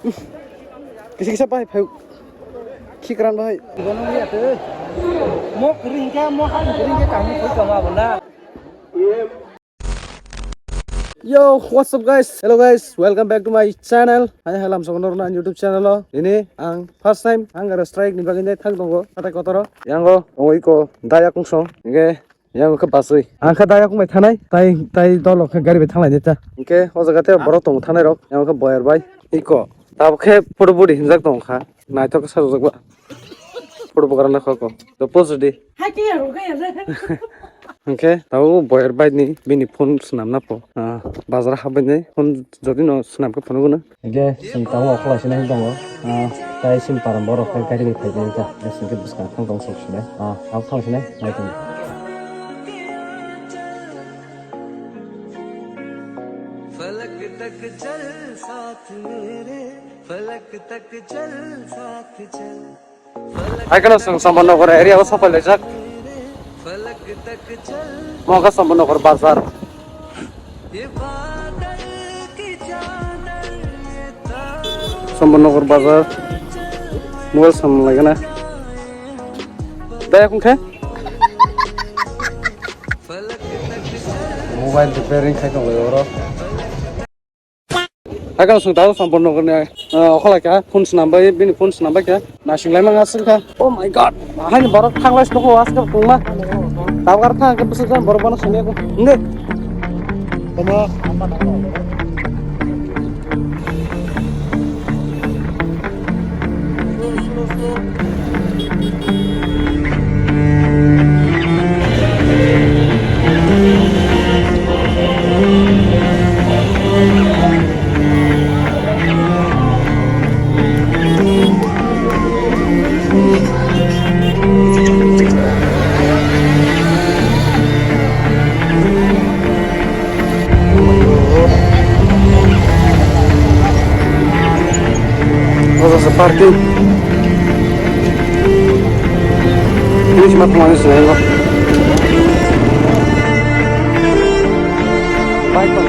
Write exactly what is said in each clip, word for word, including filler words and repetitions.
Kisa kisa bai phai. Khikran bai. Mo kring khe, mo ha kring khe kaham khui tong abo na. Yo, what's up guys? Hello guys, welcome back to my channel. Hai halam songo norna YouTube channel o. Ini ang first time ang gara strike ni bagwi nai thang tongo. Kata kotoro. Yango oi ko daya kung song. Nge Yang khe basui. Ang khe daya kung bai thanai, tai, tai dolo khe gari bai thanglai nita. Hingke o jaga te borok tongo thanai rok, yang khe boyar bai. Iko, tabuk khe photo budi hinjak tong kha. Naithok khe sajak ba. Photo bokra na kho ko. To post di. Hai ke yaro ke yaro. Hingke tabuk boyar bai ni bini phone swnam na po. Ah, bazar ha bai ni phone jodi no swnam khe phone guna. Hingke chwng tabuk okhorlai sinai tongo. Ah, tai chini paran borok khe gari bai phai tongo. Hingke bwskang thang tong sok sinai. Ah, abo thang sinai, nai tongo. फलक तक चल साथ मेरे, फलक तक चल साथ चल। Hai kheno chwng Chambon Nagar area o sopai laijak. Mo khe Chambon Nagar bazar. Chambon Nagar bazar. Mobile sam laigana. Daya kung khe? Mobile repairing khai tong lai oro. Hakhe chwng tabuk Chambon Nagar ni, ah, okhorlai kha, phone swnam bai, bini phone swnam bai kha, naising lai manga aswk kha. Oh my God, haini borok thanglai se nukho aswk tongma. Tabuk ar thang khe bwswk jan borok bono swnwi kho. Nde. Tamo. Ojo se parking. Ini cuma pemanis lain kok. Baik, Pak.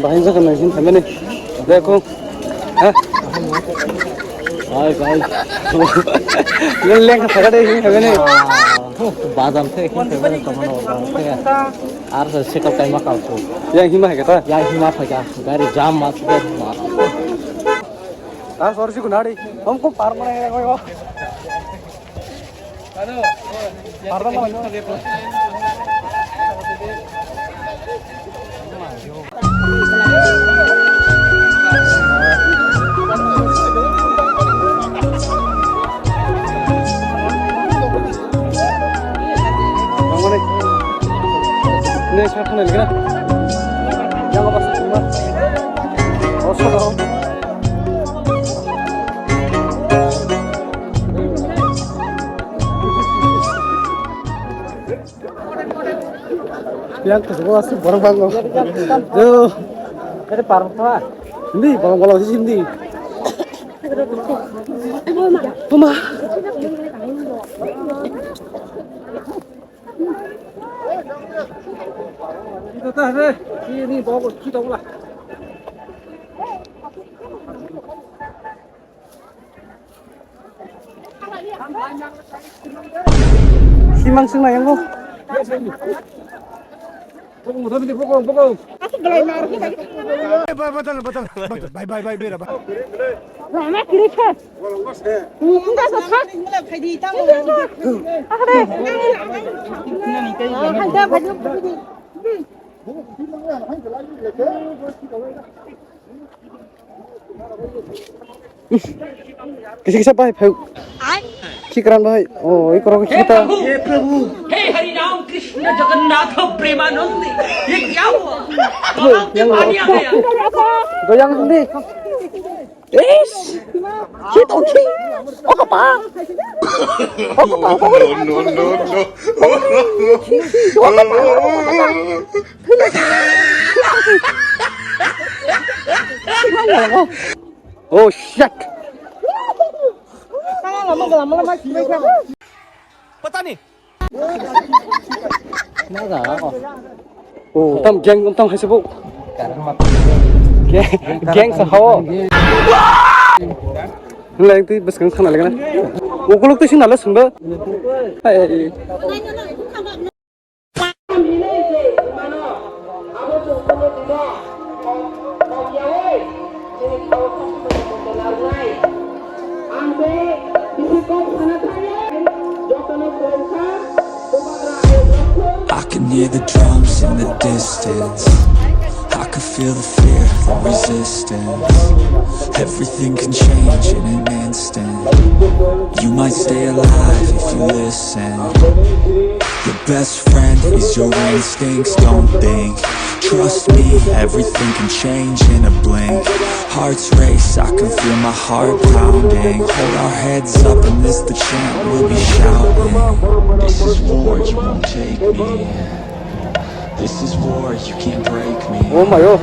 Bahai jaga naisin thamani. Dekho. Ha? Bhai, bhai. Leng leng kha thakade hin thamani. Bazar the hin thamani tomano. Ar se sekal kai ma kal ko. Yang hima hai kata? Yang hima phai ka. Gari jam ma se ma. Ar sor si kunadi. Hum ko par mana hai koi ko. Yang kesebelah sih borok bango. Yo. Ada parang tua. Hindi, borok bango sih hindi. Tuma. Kita tah deh. Ini bawa kita ulah. Simang sing nang yango. Bokong, bokong, bokong. Bye, bye, bye, bye, bye. Lama kiri khe. Enggak sesak. Enggak sesak. Ah, deh. Kisa kisa bai phai. Khikran bai. Oh, ikorok khita. हे प्रभु, हे हरि राम कृष्ण जगन्नाथ प्रेमानंद, ये क्या हुआ? कहाँ से पानी आ गया? Doyang hindi. Eish! Ki tongki? Okopa! Okopa! No, no, no, no. Okopa! Oh shit! Patani. Oh, tam gang tam hai sabo. Gang, gang sa hao. Lai ti bas kang sana lagana. Ukuluk tu sina la sumba. Hai. I can hear the drums in the distance. I can feel the fear, the resistance. Everything can change in an instant. You might stay alive if you listen. Your best friend is your instincts, don't think. Trust me, everything can change in a blink. Hearts race, I can feel my heart pounding. Hold our heads up and this the chant we'll be shouting. This is war, you won't take me. This is war, you can't break me. Oh my god.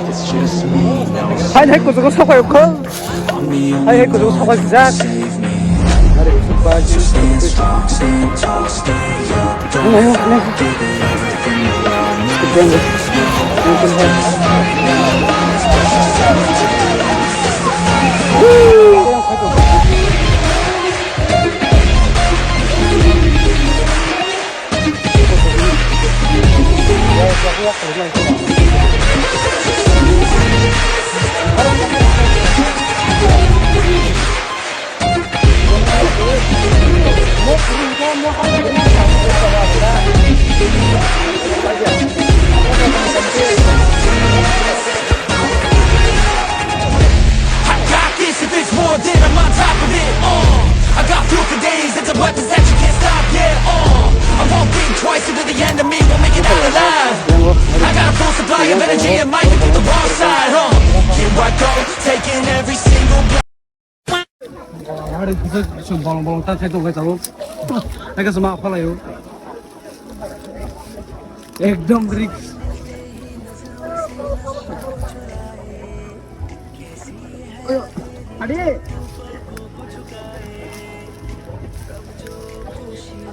It's just me now. Hai hai kuchugo sakai khol. I'm the only one who can save me. Hai hai kuchugo sakai jak. So stand strong, stand tall, stay up. Don't give it everything you want. I got this if it's war, then I'm on top of it. Uh, I got fuel for days, that's the weapons that you can't stop, yeah. Uh, I won't think twice, until the end of me won't make it out alive. I got a full supply of energy and might hit the wrong side, uh. Here I go, taking every single blow. Hari bisa bolong-bolong tak kaitung kai tabuk. Hai kasama apa lah yo? Ekdom risk. Ayo, adi.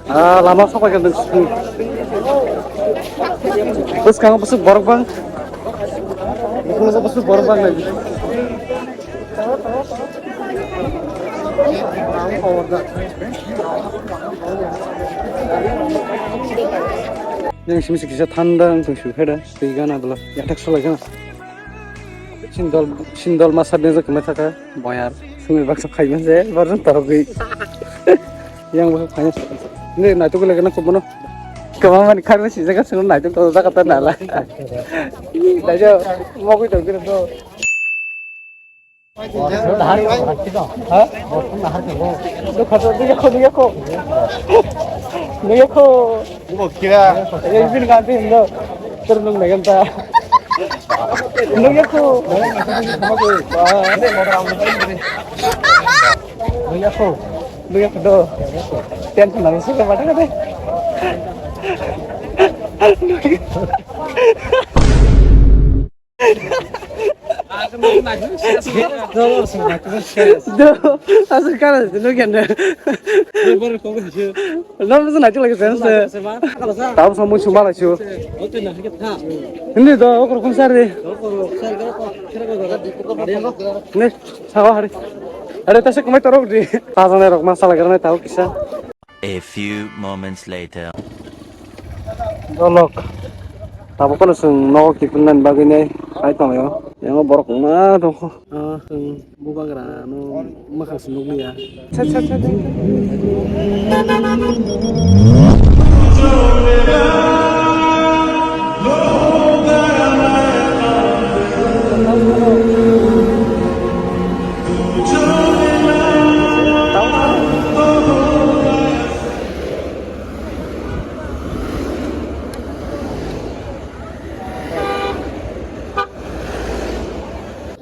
Ah, lama sok paikha. Bwskango bwswk borok bang. Bwskango bwswk borok bang nai. Yang simi simi kisa thanda ang tong simi khaida twi gana bwla yathak salai gana. Sindol, sindol masa benjak kemai thaka, boyar. Sumir baksa khaima je, barjang torogwi. Yang baksa khaima. Ne, naituk le kana kumono. Kemamani kharma sijak sunu naituk to jaga ta nala. Ih, tajo, mogwi tongkir to. Ha? Dukha to, dukha, dukha. Dukha. Bo kira. Yang bin ganti hindo. Terus nung megan ta. Nung ya ko. Nung ya ko. Nung ya ko do. Tension nang suka pada kata. Do, asal kana nung ya na. Lo bisa naik lagi sense. Tahu semua cuma lah sih. Ini do, okur kun sari. Nih, sawa hari. Ada tasik kemai torok di. Pasang rok masalah karena tahu kisah. A few moments later. Dolok. Tabuk kono chwng nogo kiphilnani bagwi nai hai tonglaio. Yango borok wngma tongkho. Ah, chwng bubagra no mwkhang se nukliya. Sat, sat, sat, sat.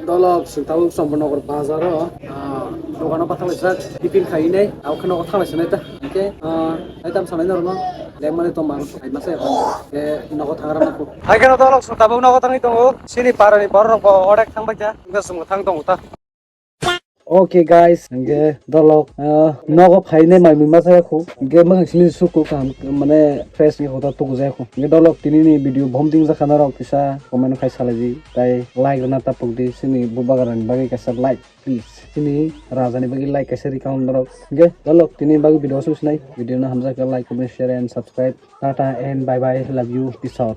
Dolok Sini tabuk Chombo Nogor bazar o, ah, dogano bathang laijak, tiffin khainai, abo khe nogo thang laisinai ta. Hingke, ah, item sanai norokno lemani tongma, ai masa ya, ke nogo thang rwna kho. Hai kheno dolok song tabuk nogo thangwi tongo, sini parani borok rok bo odek thang baikha, hingke chwng thang tongo ta. Okay guys, hingke dolok, ah, nogo phainai mai mui masa ya kho, hingke mwkhang simi suku kaham, mane fresh ni hoda tuku jaya kho. Hingke dolok tini ni video bom ding jakha norok kisa comment khai salai di, tai like rwna tapuk di, sini bubagra ni bagwi kaisa like. Please, chini raja ni bagwi like kaisa rikha norok. Hingke, dalok tini bagwi video asuk sinai. Video no hamjak khe like, comment, share and subscribe. Tata and bye bye. Love you. Peace out.